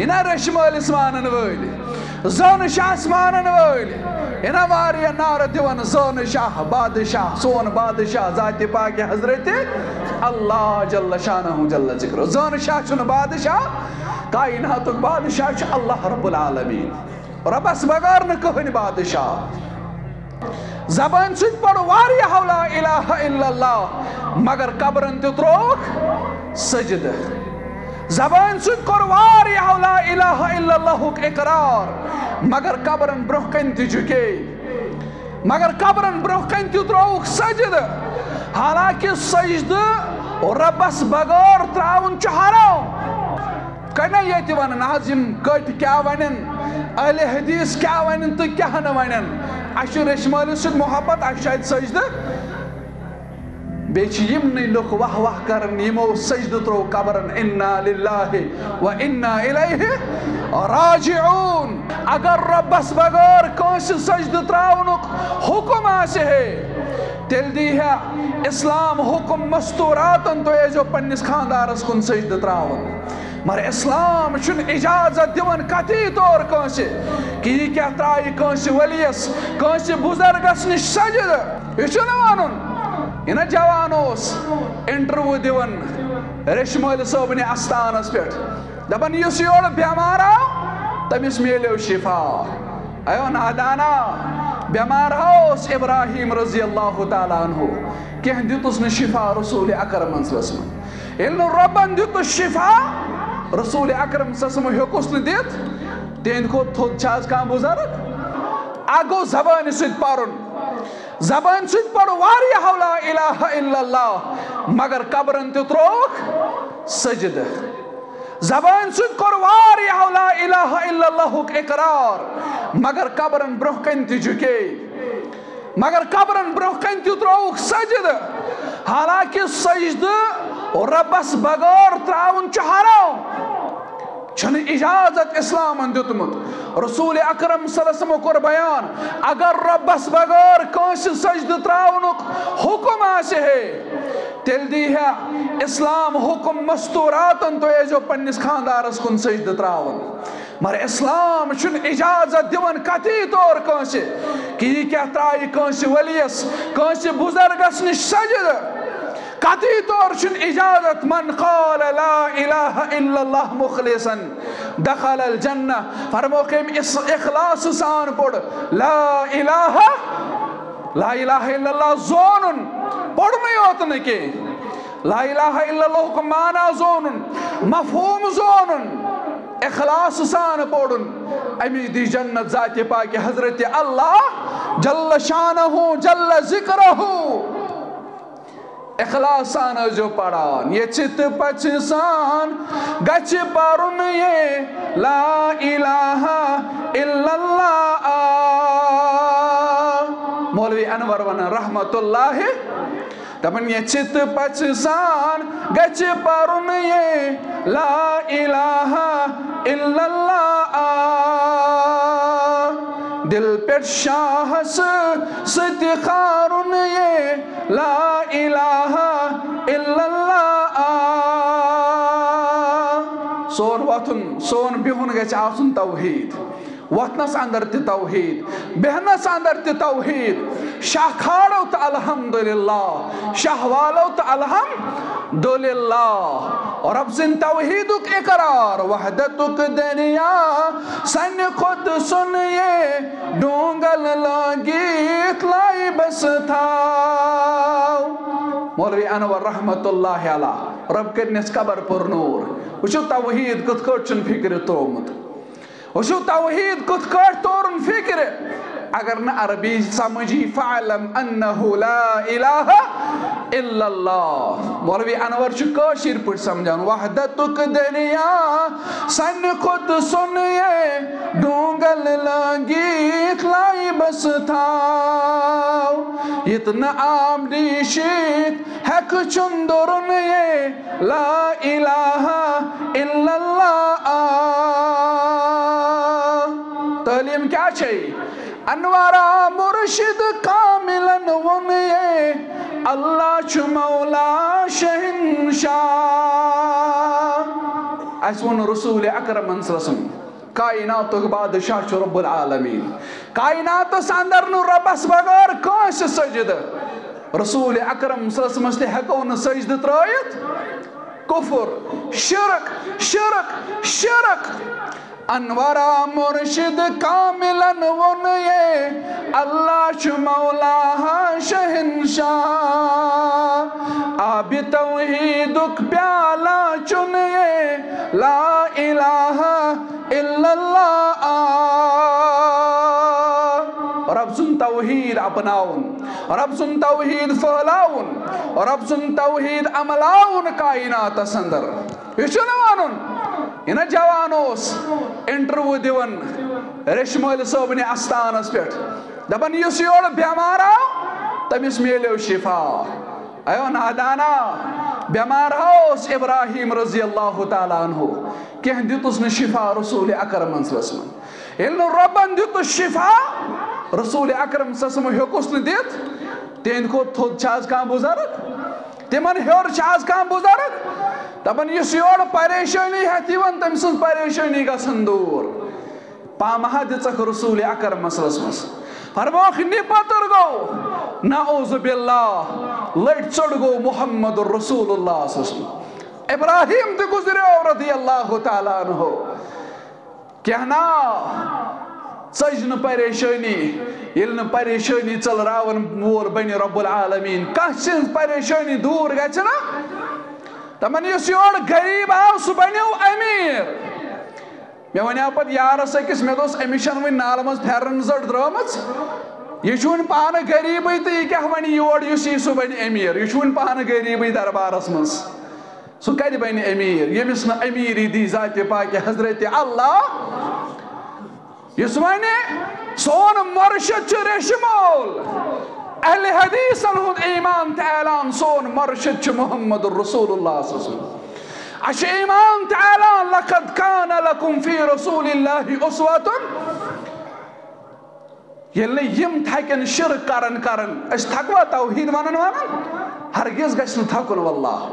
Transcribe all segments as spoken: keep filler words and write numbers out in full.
یہِ نا ریٚشہِ مٲلِس مانن وٲلۍ، زٲنہٕ شاہس مانن وٲلۍ، یہِ نا واریاہ نعرٕ دِوان، زٲنہٕ شاہ، بادشاہ، سون بادشاہ، ذاتِ پاکہِ حضرتِ اللہ جل شانہ جل ذکرہ۔ زٲنہٕ شاہ چھُنہٕ بادشاہ، کائناتُک بادشاہ چھُ اللہ رب العالمین۔ رۄبس بغٲر نہٕ کٕہٕنۍ بادشاہ۔ زبٲنۍ سۭتۍ پوٚر واریاہو لا الہ الا اللہ، مگر قبرن تہِ ترووُکھ سجدٕ۔ زبٲنۍ سۭتۍ کوٚر واریاہو لا الہ الا اللہُک اقرار، مگر قبرن برونٛہہ کنہِ تہِ جُکے، مگر قبرن برونٛہہ کنہِ تہِ ترووُکھ سجدٕ۔ حالانکہ سجدٕ رۄبس بغٲر تراوُن چھُ حرام۔ کنا ییٚتہِ ونان آز یِم کٔٹۍ کیٛاہ ونن، اہل حدیث کیٛاہ ونن تہٕ کیٛاہ نہٕ ونن۔ اسہِ چھُ ریٚشہِ مٲلِس سۭتۍ محبت، اسہِ چھُ اتہِ سجدٕ۔ بیٚیہِ چھِ یِمنٕے لُکھ واہ واہ کران، یِمو سجدٕ تروو قبرن، انا للہ و انا الیہ راجعون۔ اگر رۄبس بغٲر کٲنٛسہِ سجدٕ تراونُک حکم آسہِ ہے، تیٚلہِ دی ہے اسلام حکم مستوراتن، تُہۍ ٲسۍزیو پننِس خاندارس کُن سجدٕ تراوان۔ مگر اسلام چھُنہٕ اجازت دِوان قطعی طور کٲنٛسہِ کہِ یہِ کیٛاہ ترایہِ کٲنٛسہِ ؤلیَس، کٲنٛسہِ بُزرگس نِش سجدٕ۔ یہِ چھُنہٕ وَنُن۔ یہِ نہ جوان اوس انٹرویو دِوان ریٚشہِ مٲلۍ صٲبنہِ استانس پٮ۪ٹھ، دپان، یُس یورٕ بٮ۪مار آو، تٔمِس میلیو شفا۔ ایو نادانا، بٮ۪مار ہا اوس ابراہیم رضی اللہ تعالیٰ عنہ، کینٛہہ دیُتُس نہٕ شفا رسول اکرمن صلی اللہ علیہ وسلم۔ ییٚلہِ نہٕ رۄبن دیُتُس شفا، رسول اکرم صلی اللہ علیہ وسلم ہیوٚکُس نہٕ دِتھ، تِہنٛدِ کھۄتہٕ تھوٚد چھا از کانٛہہ بُزرگ؟ اکھ گوٚو زبانہِ سۭتۍ پرُن، زبانہِ سۭتۍ پوٚر واریاہو لا الہ الا اللہ، مگر قبرن تہِ ترووُکھ سجدٕ۔ زبانہِ سۭتۍ کوٚر واریاہو لا الہ الا اللہُک اقرار، مگر قبرن برونٛہہ کنہِ تہِ جُکے، مگر قبرن برونٛہہ کنہِ تہِ ترووُکھ سجدٕ۔ حالانکہ سجدٕ رۄبس بغٲر تراوُن چھُ حرام، چھُنہٕ اجازت اسلامن دیُتمُت۔ رسول اکرم صلی اللہ علیہ وسلم کوٚر بیان، اگر رۄبس بغٲر کٲنٛسہِ سجدٕ تراونُک حکم آسہِ ہے، تیٚلہِ دی ہے اسلام حکم مستوراتن، تُہۍ ٲسۍزیو پننِس خاندارس کُن سجدٕ تراوان۔ مگر اسلام چھُنہٕ اجازت دِوان قطعی طور کٲنٛسہِ کہِ یہِ کیٛاہ ترایہِ کٲنٛسہِ ؤلیَس، کٲنٛسہِ بُزرگس نِش سجدٕ۔ قطعی طور چھُنہٕ اجازت۔ من قال لا الہ الا اللہ مخلصا دخل الجنہ۔ فرموکھ أمۍ اس-، اخلاص سان پوٚر لا الہ، لا الہ الا اللہ زونُن، پوٚرنُے یوت نہٕ کینٛہہ، لا الہ الا اللہُک معنی زونُن، مفہوم زونُن، اخلاص سان پوٚرُن، أمِس دی جنت ذاتِ پاکہِ حضرتِ اللہ جل شانہ جل ذکرہ۔ اخلاص سان ٲسۍزیو پران، یہِ چِتہٕ پژھِ سان گژھِ پرُن یہِ لا الہ الا اللہ۔ مولوی انور ونان رحمت اللہ، دپان، یہِ چِتہٕ پژھِ سان گژھِ پرُن یہِ لا الہ الا اللہ۔ دل پٮ۪ٹھ شاہس سۭتۍ خارُن یہِ لا الہ الا اللہ۔ سون وۄتھُن، سون بِہُن گژھِ آسُن توحید۔ وۄتھنس اندر تہِ توحید، بیہنس اندر تہِ توحید۔ شاہ کھالو تہٕ الحمدللہ، شاہ والو تہٕ الحمدللہ۔ رۄب سٕنٛدِ توحیدُک اقرار، وحدتُک دریا سنہِ کھۄتہٕ سُن یہِ ڈونگل لٲگِتھ لایہِ بس تھاو۔ مولوی انور رحمت اللہ علیہ، رۄب کٔرِنَس قبر پُر نوٗر۔ وٕچھِو توحید کِتھ کٲٹھۍ چھُنہٕ فکرِ ترٛوومُت۔ وٕچھِو توحید کِتھ کٲٹھۍ تورُن فکرِ۔ اگر نہٕ عربی سمجھی، فاعلم انہ لا الہ الا اللہ۔ مولوی انور چھُ کٲشِر پٲٹھۍ سمجھان، وحدتُک دریا سنہِ کھۄتہٕ سُن یہِ ڈونگل لٲگِتھ لایہِ بس تھاو۔ ییٚتہِ نہٕ آب ریٖشِتھ ہیٚکہٕ چھُن دُرُن یہِ لا الہ الا اللہ۔ تعلیٖم کیٛاہ چھے؟ انوارا مرشد کاملن ووٚن یہِ، اللہ چھُ مولا شہنشاہ۔ اَسہِ ووٚن رسول اکرمن صلی اللہ علیہ وسلم، کائناتُک بادشاہ چھُ رب العالمین۔ کائناتس اندر نہٕ رۄبس بغٲر کٲنٛسہِ سجدٕ۔ رسول اکرم صلی اللہ علیہ وسلمس تہِ ہٮ۪کو نہٕ سجدٕ ترٲیِتھ۔ کفر، شرک، شرک، شرک۔ انورا مرشد کاملن ووٚن یے، اللہ چھُ مولا ہا شہنشاہ۔ آبِ توحیدُک پیالہ چُن یے، لا الہ الا اللہ آ۔ رب سُنٛد توحید اپناوُن، رب سُنٛد توحید پھٔہلاوُن، رب سُنٛد توحید عملاوُن کائناتس اندر۔ یہِ چھُنہٕ وَنُن، یہِ نہ جوان اوس انٹرویو دِوان ریشمٲلۍ صٲبنہِ آستانس پٮ۪ٹھ، دپان، یُس یورٕ بٮ۪مار آو، تٔمِس میلیو شفا۔ ایو نادانا، بٮ۪مار ہا اوس ابراہیم رضی اللہ تعالیٰ عنہ، کینٛہہ دیُتُس نہٕ شفا رسول اکرمن صلی اللہ علیہ وسلمن۔ ییٚلہِ نہٕ رۄبن دیُتُس شفا، رسول اکرم صلی اللہ علیہ وسلم ہیوٚکُس نہٕ دِتھ، تِہنٛدِ کھۄتہٕ تھوٚد چھا از کانٛہہ بُزرگ؟ تِمن ہیوٚر چھا از کانٛہہ بُزرگ؟ دپان، یُس یورٕ پریشٲنی ہٮ۪تھ یِوان، تٔمۍ سٕنٛز پریشٲنی گژھن دوٗر۔ پامہا دِژکھ رسول اکرمس رسمس۔ فرموکھ، نِپتُر گوٚو، نعوذ باللہ، لٔٹۍ ژوٚٹ گوٚو محمد رسول اللہ صلی اللہ علیہ وسلم۔ ابراہیم تہِ گُزریو رضی اللہ تعالیٰ عنہ۔ کینٛہہ نا، ژٔج نہٕ پریشٲنی۔ ییٚلہِ نہٕ پریشٲنی ژٔلراون وول بنہِ رب العالمین، کانٛہہ سٕنٛز پریشٲنی دوٗر گژھِ نا۔ دپان، یُس یورٕ غریب آو، سُہ بنیو امیر۔ مےٚ ونیٛاو پتہٕ یارس أکِس، مےٚ دوٚپُس، أمِس چھَنہٕ وُنہِ نالہٕ منٛز پھٮ۪رن زٔٹ درٛٲمٕژ۔ یہِ چھُ وُنہِ پانہٕ غریٖبٕے تہٕ یہِ کیٛاہ وَنہِ یور، یُس یی سُہ بنہِ أمیٖر۔ یہِ چھُ وُنہِ پانہٕ غریٖبٕے دربارس منٛز۔ سُہ کَتہِ بنہِ أمیٖر، ییٚمِس نہٕ أمیٖری دی ذاتِ پاکِ حضرت اللہ؟ یُس وَنہِ، سون مرشد چھُ ریشہِ مول۔ اہلِ حدیثن ہُنٛد ایمان تہٕ اعلان، سون مرشد چھُ محمد رسول اللہ صلی اللہ علیہ وسلم۔ اَسہِ چھُ ایمان تہٕ اعلان، لقد کان لکم فی رسول اللہ اسوۃ۔ ییٚلہِ نہٕ یِم تھکن شرک کرن کرن، أسۍ تھکوا توحید ونن ونن؟ ہرگز گژھِ نہٕ تھکُن واللہ۔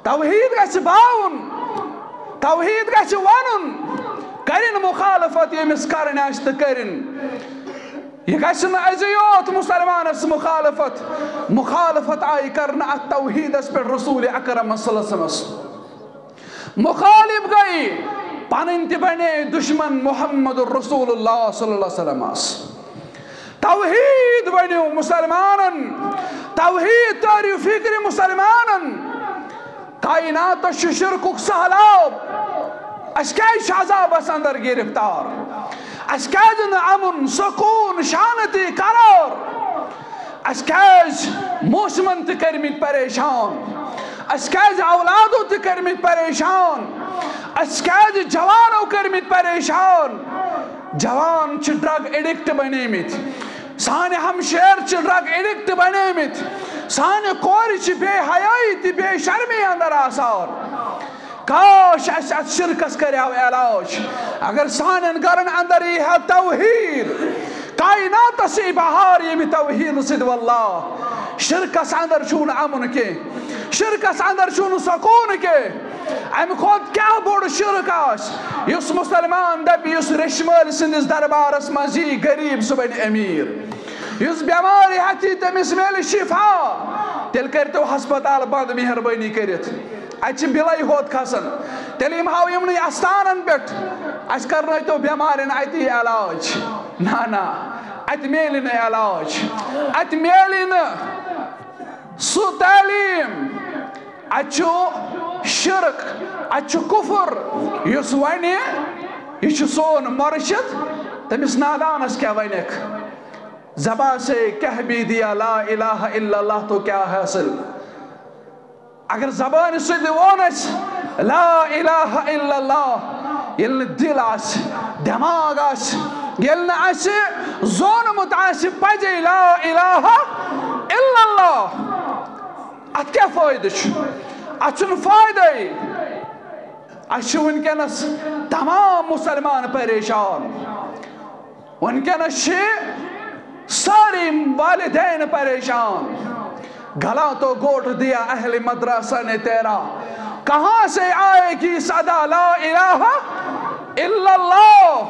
توحید گژھِ باوُن، توحید گژھِ ونُن، کرن مخالفت ییٚمِس کرٕنۍ آسہِ تہٕ کرن۔ یہِ گژھِ نہٕ أزی یوت مسلمانس مخالفت، مخالفت آیہِ کرنہٕ اتھ توحیدس پٮ۪ٹھ رسول اکرم صلی اللہ علیہ وسلمس۔ مخالف گٔے، پنٕنۍ تہِ بنے دشمن محمد رسول اللہ صلی اللہ علیہ وسلمس۔ توحید ؤنِو مسلمانن، توحید تٲرِو فکرِ مسلمانن۔ کائناتس چھُ شرکُک سہلاب، اسہِ کیازِ چھُ عذابس اندر گرفتار؟ اسہِ کیازِ نہٕ امن، سکون، شانتی، قرار؟ اسہِ کیازِ موسمن تہِ کٔرمٕتۍ پریشان؟ اسہِ کیازِ اولادو تہِ کٔرمٕتۍ پریشان؟ اسہِ کیازِ جوانو کٔرمٕتۍ پریشان؟ جوان چھِ ڈرگ ایڈکٹ بنیمٕتۍ، سانہِ ہمشیر چھِ ڈرگ ایڈکٹ بنیمٕتۍ، سانہِ کورِ چھِ بے حیٲیی تہٕ بے شرمی اندر آسان۔ کاش اسہِ اتھ شرکس کرِ ہاو علاج۔ اگر سانٮ۪ن گرن اندر یی ہا توحید، کائناتس یی بہار ییٚمہِ توحید سۭتۍ۔ واللہ شرکس اندر چھُنہٕ امن کینٛہہ، شرکس اندر چھُنہٕ سکوٗن کینٛہہ۔ امہِ کھۄتہٕ کیٛاہ بوٚڑ شرک آسہِ، یُس مسلمان دپہِ، یُس ریشمٲلۍ سٕنٛدِس دربارس منٛز یی غریب، سُہ بنہِ امیر۔ یُس بٮ۪مارِ ہٮ۪تھ یی، تٔمِس میلہِ شفا، تیٚلہِ کٔرۍتو ہسپتال بنٛد مہربٲنی کٔرِتھ۔ اتہِ چھِ بِلے ہوت کھسان۔ تیٚلہِ یِم ہاو یِمنٕے استانن پٮ۪ٹھ، اسہِ کرنٲیتو بٮ۪مارٮ۪ن اتی علاج۔ نہ، نہ، اتہِ میلہِ نہٕ علاج، اتہِ میلہِ نہٕ سُہ تعلیٖم۔ اتہِ چھُ شرک، اتہِ چھُ کفر۔ یُس ونہِ، یہِ چھُ سون مرشد، تٔمِس نادانس کیٛاہ ونکھ؟ زبان سے کہہ بھی دیا لا الہ الا اللہ تو کیا حاصل؟ اگر زبانہِ سۭتۍ ووٚن اسہِ لا الہ الا اللہ، ییٚلہِ نہٕ دِل آسہِ، دٮ۪ماغ آسہِ، ییٚلہِ نہٕ اسہِ زونمُت آسہِ پزے لا الہ الا اللہ، اتھ کیٛاہ فٲیدٕ چھُ؟ اتھ چھُنہٕ فٲیدَے۔ اسہِ چھِ وٕنکیٚنس تمام مسلمان پریشان۔ وٕنکیٚنس چھِ سٲری والدین پریشان۔ گلا تو گوٹ دیا اہل مدرسہ نے تیرا، کہاں سے آئے گی صدا لا الہ الا اللہ؟